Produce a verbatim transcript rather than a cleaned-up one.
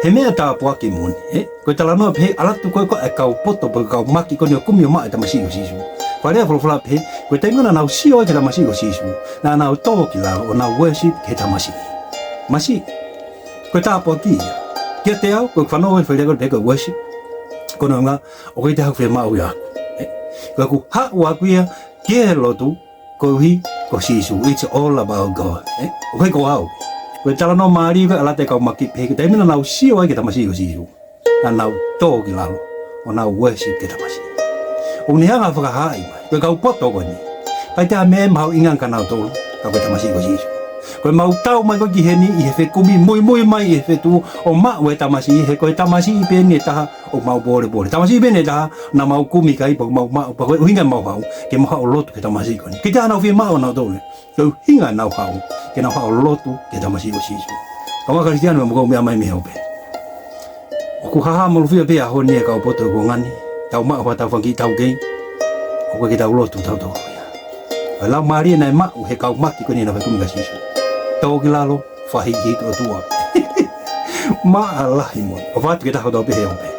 He meʻa tāpuaki moʻoni, ē? Ko e talanoa pehē ʻalu atu ko ē ko ē ʻa e kau poto pe kau maki ko eni ʻo kumi ʻo maʻu e tamasiʻi ʻo Sīsū. Faleʻi folofola pehē, ko e taimi naʻa nau sio ai ki he tamasiʻi ʻo Sīsū, naʻa nau tō ki lalo ʻo nau worship ki he tamasiʻi. Masiʻi. Ko e tāpuaki ia. Kiate au, ko e fanongo e fale ko e pehē ko e worship. Ko hono ʻuhinga, ʻoku ʻikai te u haʻu fiemaʻu ia ʻaʻaku. Ē? Ko ʻeku haʻu ʻaʻaku ia ki he lotu, koeʻuhi ko Sīsū. It's all about God. Ē? ʻOku ʻikai ko au. Ko e talanoa mālie ko ē ʻalu atu e kau maki pehē, ko e taimi naʻa nau sio ai ki he tamasiʻi ʻo Sīsū, naʻa nau tō ki lalo ʻo nau worship ki he tamasiʻi. ʻOku ne hanga ʻo fakahaaʻi mai, ko e kau poto ko eni, ʻikai toe ʻi ai ha meʻa mahuʻinga kia nautolu ka ko e tamasiʻi ʻo Sīsū. Ko ʻemau tau mai ko ē ki heni ʻi he fekumi, muimui mai ʻi he fetuʻu ʻo maʻu e tamasiʻi, he ko e tamasiʻi pē eni ʻe taha ʻoku mau pōlepole. Tamasiʻi pē eni ʻe taha naʻa mau kumi ki ai pea mau maʻu, pea ko e ʻuhinga ʻemau haʻu, ke mau haʻu ʻo lotu ki he tamasiʻi ko eni. ʻIkai te nau fiemaʻu ʻe nautolu ia. Ko e ʻuhinga ʻenau haʻu, ke nau haʻu ʻo lotu ki he tamasiʻi ʻo Sīsū. Kāinga Kalisitiane, mo e meʻa mai mei he ope. ʻOku hāhā molofia pē ʻa e ʻaho ni e kau poto ʻo e kuonga ni, tau maʻu haʻatau fanga kiʻi taukei, ʻoku ʻikai ke tau lotu tautolu ia. Ko e laumālie naʻe maʻu he kau maki ko eni naʻa nau fekumi kia Sīsū. Tō ki lalo, fakahīkihiki ʻOtua. Maʻalahi moʻoni. ʻOfa atu ke tau tau pehē ʻo pehē.